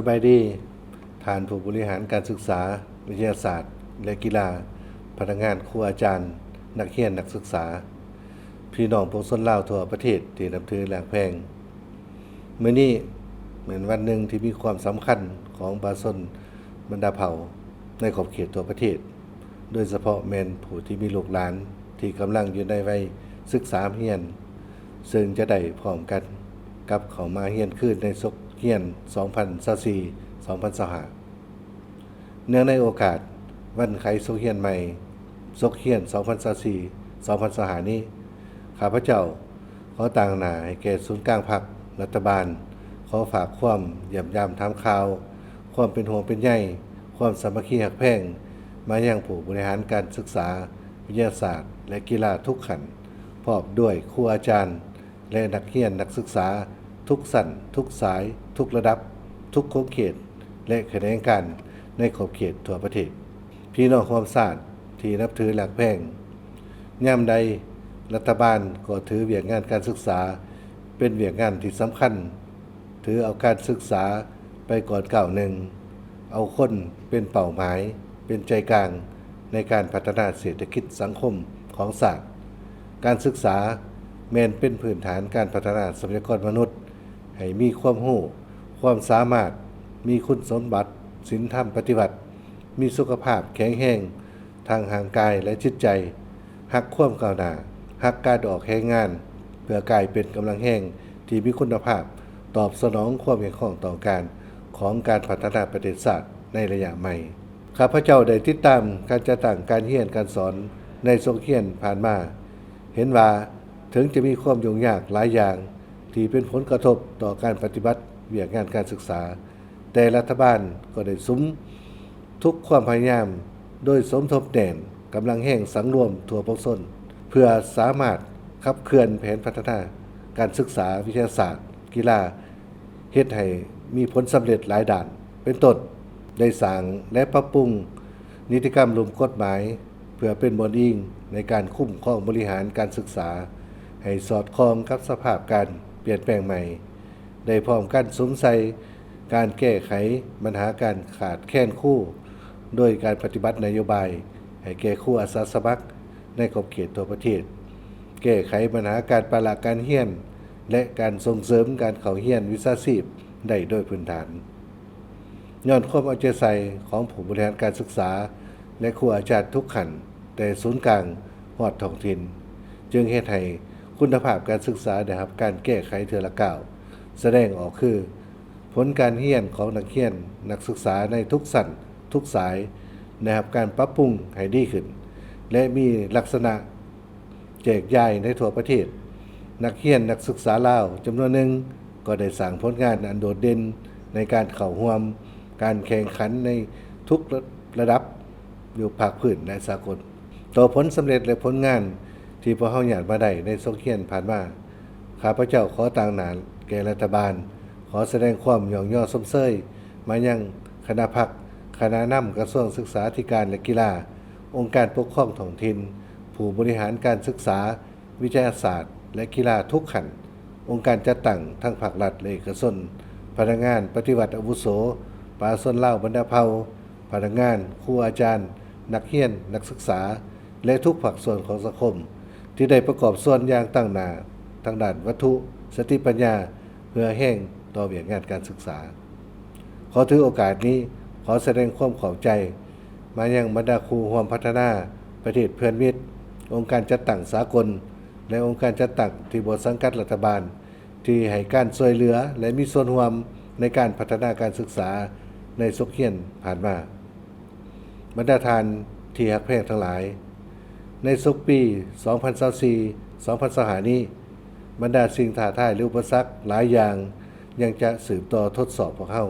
ສະບາຍດີ ທ່ານຜູ້ບໍລິຫານການສຶກສາ, ວິທະຍາສາດ ແລະ ກິລາ, ພະນັກງານ, ຄູອາຈານ, ນັກຮຽນ, ນັກສຶກສາ, ພີ່ນ້ອງປວງຊົນລາວທົ່ວປະເທດທີ່ນັບຖືແລະຮັກແພງ. ມື້ນີ້ແມ່ນວັນໜຶ່ງທີ່ມີຄວາມສຳຄັນຂອງປະຊາຊົນບັນດາເຜົ່າໃນຂອບເຂດທົ່ວປະເທດ, ໂດຍສະເພາະແມ່ນຜູ້ທີ່ມີລູກຫຼານທີ່ກຳລັງຢູ່ໃນໄວສຶກສາຮຽນ, ເຊິ່ງຈະໄດ້ພ້ອມກັນກັບເຂົ້າມາຮຽນຄືນໃນສົກຮຽນສອງພັນຊາວສີ່ ສອງພັນຊາວຫ້າ. ເນື່ອງໃນໂອກາດວັນໄຂສົກຮຽນໃໝ່, ສົກຮຽນສອງພັນຊາວສີ່ ສອງພັນຊາວຫ້ານີ້, ຂ້າພະເຈົ້າຂໍຕາງໜ້າໃຫ້ແກ່ສູນກາງພັກ, ລັດຖະບານ, ຂໍຝາກຄວາມຢ້ຽມຢາມຖາມຂ່າວ, ຄວາມເປັນຫ່ວງເປັນໃຍ, ຄວາມສາມັກຄີຮັກແພງ ມາຍັງຜູ້ບໍລິຫານການສຶກສາ, ວິທະຍາສາດ ແລະ ກິລາທຸກຂັ້ນ, ພ້ອມດ້ວຍຄູອາຈານ ແລະ ນັກຮຽນນັກສຶກສາທຸກຊັ້ນ, ທຸກສາຍ, ທຸກລະດັບ, ທຸກຂົງເຂດ ແລະ ຂະແໜງການໃນຂອບເຂດທົ່ວປະເທດ. ພີ່ນ້ອງຮ່ວມຊາດທີ່ນັບຖືແລະຮັກແພງ, ຍາມໃດລັດຖະບານກໍຖືວຽກງານການສຶກສາເປັນວຽກງານທີ່ສຳຄັນ, ຖືເອົາການສຶກສາໄປກ່ອນກ້າວໜຶ່ງ, ເອົາຄົນເປັນເປົ້າໝາຍ, ເປັນໃຈກາງໃນການພັດທະນາເສດຖະກິດສັງຄົມຂອງຊາດ. ການສຶກສາແມ່ນເປັນພື້ນຖານການພັດທະນາຊັບພະຍາກອນມະນຸດ ໃຫ້ມີຄວາມຮູ້, ຄວາມສາມາດ, ມີຄຸນສົມບັດ, ສິນທຳປະຕິວັດ, ມີສຸຂະພາບແຂງແຮງທາງຮ່າງກາຍ ແລະ ຈິດໃຈ, ຮັກຄວາມກ້າວໜ້າ, ຮັກການອອກແຮງງານ ເພື່ອກາຍເປັນກຳລັງແຮງທີ່ມີຄຸນນະພາບ, ຕອບສະໜອງຄວາມຮຽກຮ້ອງຕ້ອງການຂອງການພັດທະນາປະເທດຊາດໃນໄລຍະໃໝ່. ຂ້າພະເຈົ້າໄດ້ຕິດຕາມການຈັດຕັ້ງການຮຽນການສອນໃນສົກຮຽນຜ່ານມາ, ເຫັນວ່າເຖິງຈະມີຄວາມຫຍຸ້ງຍາກຫຼາຍຢ່າງທີ່ເປັນຜົນກະທົບຕໍ່ການປະຕິບັດວຽກງານການສຶກສາ, ແຕ່ລັດຖະບານກໍໄດ້ສຸມທຸກຄວາມພະຍາຍາມ ໂດຍສົມທົບແໜ້ນກຳລັງແຮງສັງລວມທົ່ວປວງຊົນ ເພື່ອສາມາດຂັບເຄື່ອນແຜນພັດທະນາການສຶກສາ, ວິທະຍາສາດ, ກິລາ ເຮັດໃຫ້ມີຜົນສຳເລັດຫຼາຍດ້ານ, ເປັນຕົ້ນ ໄດ້ສ້າງ ແລະ ປັບປຸງນິຕິກຳລຸ່ມກົດໝາຍ ເພື່ອເປັນບ່ອນອີງໃນການຄຸ້ມຄອງບໍລິຫານການສຶກສາ ໃຫ້ສອດຄ່ອງກັບສະພາບການປ່ຽນແປງໃໝ່, ໄດ້ພ້ອມກັນສຸມໃສ່ການແກ້ໄຂບັນຫາການຂາດແຄນຄູ ໂດຍການປະຕິບັດນະໂຍບາຍໃຫ້ແກ່ຄູອາສາສະໝັກໃນຂອບເຂດທົ່ວປະເທດ, ແກ້ໄຂບັນຫາການປະລະການຮຽນ ແລະ ການສົ່ງເສີມການເຂົ້າຮຽນວິຊາຊີບໄດ້ໂດຍພື້ນຖານ. ຍ້ອນຄວາມເອົາໃຈໃສ່ຂອງຜູ້ບໍລິຫານການສຶກສາ ແລະ ຄູອາຈານທຸກຂັ້ນ, ແຕ່ສູນກາງຮອດທ້ອງຖິ່ນ, ຈຶ່ງເຮັດໃຫ້ຄຸນນະພາບການສຶກສາໄດ້ຮັບການແກ້ໄຂເທື່ອລະກ້າວ, ສະແດງອອກຄື ຜົນການຮຽນຂອງນັກຮຽນນັກສຶກສາໃນທຸກຊັ້ນທຸກສາຍໄດ້ຮັບການປັບປຸງໃຫ້ດີຂຶ້ນ ແລະ ມີລັກສະນະ ແຈກຢາຍໃນທົ່ວປະເທດ. ນັກຮຽນນັກສຶກສາລາວຈຳນວນໜຶ່ງກໍໄດ້ສ້າງຜົນງານອັນໂດດເດັ່ນໃນການເຂົ້າຮ່ວມການແຂ່ງຂັນໃນທຸກລະດັບຢູ່ພາກພື້ນ ແລະ ສາກົນ. ຕໍ່ຜົນສຳເລັດ ແລະ ຜົນງານທີ່ພວກເຮົາຍາດມາໄດ້ໃນສົກຮຽນຜ່ານມາ, ຂ້າພະເຈົ້າຂໍຕາງໜ້າແກ່ລັດຖະບານ, ຂໍສະແດງຄວາມຍ້ອງຍໍຊົມເຊີຍມາຍັງຄະນະພັກ, ຄະນະນຳກະຊວງສຶກສາທິການ ແລະ ກິລາ, ອົງການປົກຄອງທ້ອງຖິ່ນ, ຜູ້ບໍລິຫານການສຶກສາ, ວິທະຍາສາດ ແລະ ກິລາທຸກຂັ້ນ, ອົງການຈັດຕັ້ງທັງພາກລັດ ແລະ ເອກະຊົນ, ພະນັກງານປະຕິວັດອາວຸໂສ, ປະຊາຊົນລາວບັນດາເຜົ່າ, ພະນັກງານ, ຄູອາຈານ, ນັກຮຽນ, ນັກສຶກສາ ແລະ ທຸກພາກສ່ວນຂອງສັງຄົມ ທີ່ໄດ້ປະກອບສ່ວນຢ່າງຕັ້ງໜ້າທາງດ້ານວັດຖຸ, ສະຕິປັນຍາ, ເຫື່ອແຮງຕໍ່ວຽກງານການສຶກສາ. ຂໍຖືໂອກາດນີ້ ຂໍສະແດງຄວາມຂອບໃຈມາຍັງບັນດາຄູ່ຮ່ວມພັດທະນາປະເທດເພື່ອນມິດ, ອົງການຈັດຕັ້ງສາກົນ ແລະ ອົງການຈັດຕັ້ງທີ່ບໍ່ສັງກັດລັດຖະບານ ທີ່ໃຫ້ການຊ່ວຍເຫຼືອ ແລະ ມີສ່ວນຮ່ວມໃນການພັດທະນາການສຶກສາໃນສົກຮຽນຜ່ານມາ. ບັນດາທ່ານທີ່ຮັກແພງທັງຫຼາຍ, ໃນສົກປີສອງພັນຊາວສີ່ ສອງພັນຊາວຫ້ານີ້, ບັນດາສິ່ງທ້າທາຍ ຫຼື ອຸປະສັກຫຼາຍຢ່າງຍັງຈະສືບຕໍ່ທົດສອບພວກເຮົາ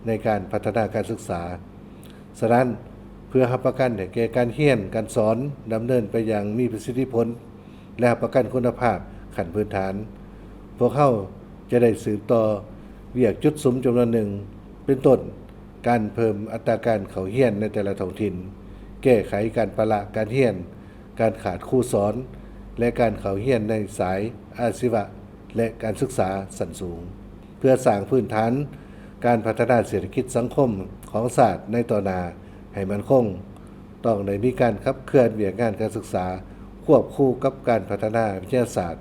ໃນການພັດທະນາການສຶກສາ. ສະນັ້ນ, ເພື່ອຮັບປະກັນໃຫ້ແກ່ການຮຽນການສອນດຳເນີນໄປຢ່າງມີປະສິດທິຜົນ ແລະ ຮັບປະກັນຄຸນນະພາບຂັ້ນພື້ນຖານ, ພວກເຮົາຈະໄດ້ສືບຕໍ່ວຽກຈຸດສຸມຈຳນວນໜຶ່ງ, ເປັນຕົ້ນ ການເພີ່ມອັດຕາການເຂົ້າຮຽນໃນແຕ່ລະທ້ອງຖິ່ນ, ແກ້ໄຂການປະລະການຮຽນ, ການຂາດຄູສອນ ແລະ ການເຂົ້າຮຽນໃນສາຍອາຊີວະ ແລະ ການສຶກສາຊັ້ນສູງ, ເພື່ອສ້າງພື້ນຖານ ການພັດທະນາເສດຖະກິດສັງຄົມຂອງຊາດໃນຕໍ່ໜ້າໃຫ້ໝັ້ນຄົງ, ຕ້ອງໄດ້ມີການຂັບເຄື່ອນວຽກງານການສຶກສາຄວບຄູ່ກັບການພັດທະນາວິທະຍາສາດ,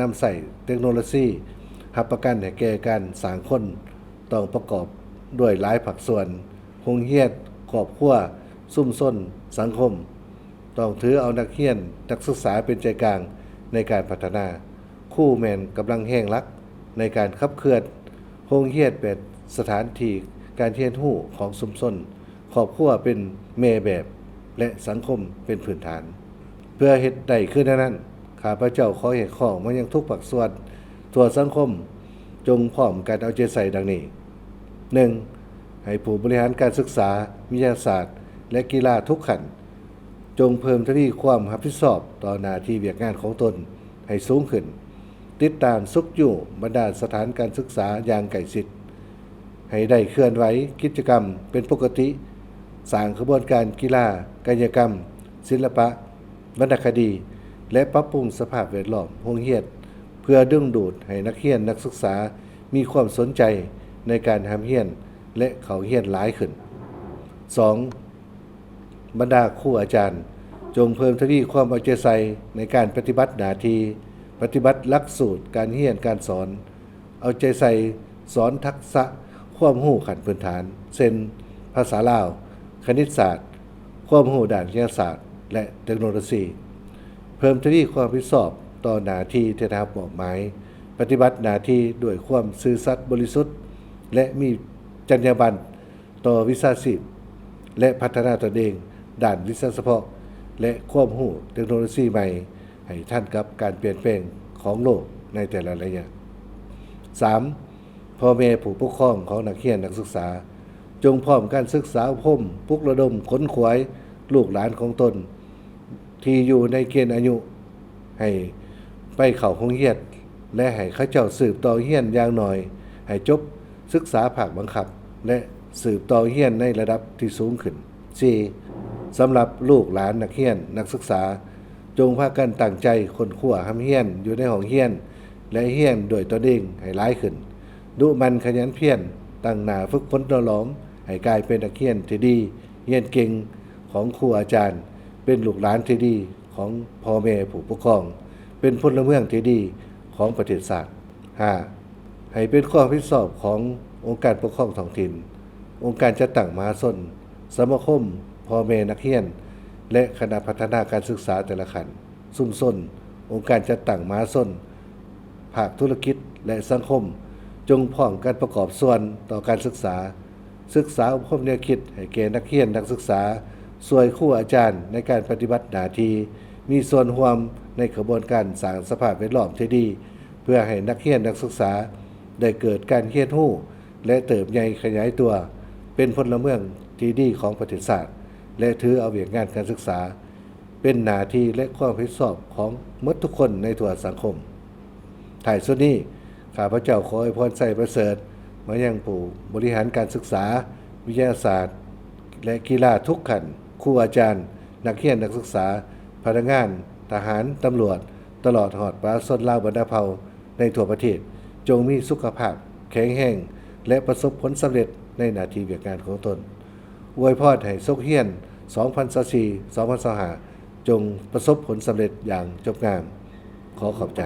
ນຳໃຊ້ເຕັກໂນໂລຊີ, ຮັບປະກັນໃຫ້ແກ່ການສ້າງຄົນ, ຕ້ອງປະກອບດ້ວຍຫຼາຍພາກສ່ວນ, ໂຮງຮຽນ, ຄອບຄົວ, ຊຸມຊົນ, ສັງຄົມ, ຕ້ອງຖືເອົານັກຮຽນ, ນັກສຶກສາເປັນໃຈກາງໃນການພັດທະນາ. ຄູແມ່ນກຳລັງແຮງຫຼັກໃນການຂັບເຄື່ອນ. ໂຮງຮຽນແມ່ນສະຖານທີ່ການຮຽນຮູ້ຂອງຊຸມຊົນ, ຄອບຄົວເປັນແມ່ແບບ ແລະ ສັງຄົມເປັນພື້ນຖານ. ເພື່ອເຮັດໄດ້ຄືແນວນັ້ນ, ຂ້າພະເຈົ້າຂໍຮຽກຮ້ອງມາຍັງທຸກພາກສ່ວນທົ່ວສັງຄົມ, ຈົ່ງພ້ອມກັນເອົາໃຈໃສ່ດັ່ງນີ້. ໜຶ່ງ, ໃຫ້ຜູ້ບໍລິຫານການສຶກສາ, ວິທະຍາສາດ ແລະ ກິລາທຸກຂັ້ນ ຈົ່ງເພີ່ມທະວີຄວາມຮັບຜິດຊອບຕໍ່ໜ້າທີ່ວຽກງານຂອງຕົນໃຫ້ສູງຂຶ້ນ, ຕິດຕາມຊຸກຍູ້ບັນດາສະຖານການສຶກສາຢ່າງໃກ້ຊິດ, ໃຫ້ໄດ້ເຄື່ອນໄຫວກິດຈະກຳເປັນປົກກະຕິ, ສ້າງຂະບວນການກິລາ, ກາຍະກຳ, ສິລະປະ, ວັນນະຄະດີ ແລະ ປັບປຸງສະພາບແວດລ້ອມໂຮງຮຽນ ເພື່ອດຶງດູດໃຫ້ນັກຮຽນນັກສຶກສາມີຄວາມສົນໃຈໃນການຮ່ຳຮຽນ ແລະ ເຂົ້າຮຽນຫຼາຍຂຶ້ນ. ສອງ, ບັນດາຄູອາຈານ ຈົ່ງເພີ່ມທະວີຄວາມເອົາໃຈໃສ່ໃນການປະຕິບັດໜ້າທີ່, ປະຕິບັດຫຼັກສູດການຮຽນການສອນ, ເອົາໃຈໃສ່ສອນທັກສະຄວາມຮູ້ຂັ້ນພື້ນຖານ ເຊັ່ນ ພາສາລາວ, ຄະນິດສາດ, ຄວາມຮູ້ດ້ານວິທະຍາສາດ ແລະ ເຕັກໂນໂລຊີ. ເພີ່ມທະວີຄວາມຮັບຜິດຊອບຕໍ່ໜ້າທີ່ທີ່ໄດ້ຮັບມອບໝາຍ, ປະຕິບັດໜ້າທີ່ດ້ວຍຄວາມຊື່ສັດບໍລິສຸດ ແລະ ມີຈັນຍາບັນ ຕໍ່ວິຊາຊີບ ແລະ ພັດທະນາຕົນເອງດ້ານວິຊາສະເພາະ ແລະ ຄວາມຮູ້ເຕັກໂນໂລຊີໃໝ່ ໃຫ້ທັນກັບການປ່ຽນແປງຂອງໂລກໃນແຕ່ລະໄລຍະ. ສາມ, ພໍ່ແມ່ຜູ້ປົກຄອງຂອງນັກຮຽນນັກສຶກສາ ຈົ່ງພ້ອມກັນສຶກສາອົບຮົມ, ປຸກລະດົມ, ຂົນຂວາຍລູກຫຼານຂອງຕົນ ທີ່ຢູ່ໃນເກນອາຍຸໃຫ້ໄປເຂົ້າໂຮງຮຽນ ແລະ ໃຫ້ເຂົາເຈົ້າສືບຕໍ່ຮຽນຢ່າງໜ້ອຍໃຫ້ຈົບສຶກສາພາກບັງຄັບ ແລະ ສືບຕໍ່ຮຽນໃນລະດັບທີ່ສູງຂຶ້ນ. ສີ່, ສຳລັບລູກຫຼານນັກຮຽນນັກສຶກສາ, ຈົ່ງພາກັນຕັ້ງໃຈຄົ້ນຄວ້າຮ່ຳຮຽນຢູ່ໃນຫ້ອງຮຽນ ແລະ ຮຽນດ້ວຍຕົນເອງໃຫ້ຫຼາຍຂຶ້ນ, ດຸໝັ່ນຂະຫຍັນພຽນ, ຕັ້ງໜ້າຝຶກຝົນຫຼໍ່ຫຼອມໃຫ້ກາຍເປັນນັກຮຽນທີ່ດີ, ຮຽນເກັ່ງຂອງຄູອາຈານ, ເປັນລູກຫຼານທີ່ດີຂອງພໍ່ແມ່ຜູ້ປົກຄອງ, ເປັນພົນລະເມືອງທີ່ດີຂອງປະເທດຊາດ. ຫ້າ, ໃຫ້ເປັນຄວາມຮັບຜິດຊອບຂອງອົງການປົກຄອງທ້ອງຖິ່ນ, ອົງການຈັດຕັ້ງມະຫາຊົນ, ສະມາຄົມພໍ່ແມ່ນັກຮຽນ ແລະ ຄະນະພັດທະນາການສຶກສາແຕ່ລະຂັ້ນ, ຊຸມຊົນ, ອົງການຈັດຕັ້ງມະຫາຊົນ, ພາກທຸລະກິດ ແລະ ສັງຄົມ ຈົ່ງພ້ອມກັນປະກອບສ່ວນຕໍ່ການສຶກສາ, ສຶກສາອົບຮົມແນວຄິດໃຫ້ແກ່ນັກຮຽນນັກສຶກສາ, ຊ່ວຍຄູອາຈານໃນການປະຕິບັດໜ້າທີ່, ມີສ່ວນຮ່ວມໃນຂະບວນການສ້າງສະພາບແວດລ້ອມທີ່ດີ ເພື່ອໃຫ້ນັກຮຽນນັກສຶກສາໄດ້ເກີດການຮຽນຮູ້ ແລະ ເຕີບໃຫຍ່ຂະຫຍາຍຕົວເປັນພົນລະເມືອງທີ່ດີຂອງປະເທດຊາດ ແລະ ຖືເອົາວຽກງານການສຶກສາ ເປັນໜ້າທີ່ ແລະ ຄວາມຮັບຜິດຊອບຂອງໝົດທຸກຄົນໃນທົ່ວສັງຄົມ. ທ້າຍສຸດນີ້, ຂ້າພະເຈົ້າຂໍອວຍພອນໄຊປະເສີດມາຍັງຜູ້ບໍລິຫານການສຶກສາ, ວິທະຍາສາດ ແລະ ກິລາທຸກຂັ້ນ, ຄູອາຈານ, ນັກຮຽນນັກສຶກສາ, ພະນັກງານ, ທະຫານ, ຕຳຫຼວດ, ຕະຫຼອດຮອດປະຊາຊົນລາວບັນດາເຜົ່າ ໃນທົ່ວປະເທດ, ຈົ່ງມີສຸຂະພາບແຂງແຮງ ແລະ ປະສົບຜົນສຳເລັດໃນໜ້າທີ່ວຽກງານຂອງຕົນ. ອວຍພອນໃຫ້ສົກຮຽນ ສອງພັນຊາວສີ່ ສອງພັນຊາວຫ້າ ຈົ່ງປະສົບຜົນສຳເລັດຢ່າງຈົບງາມ. ຂໍຂອບໃຈ.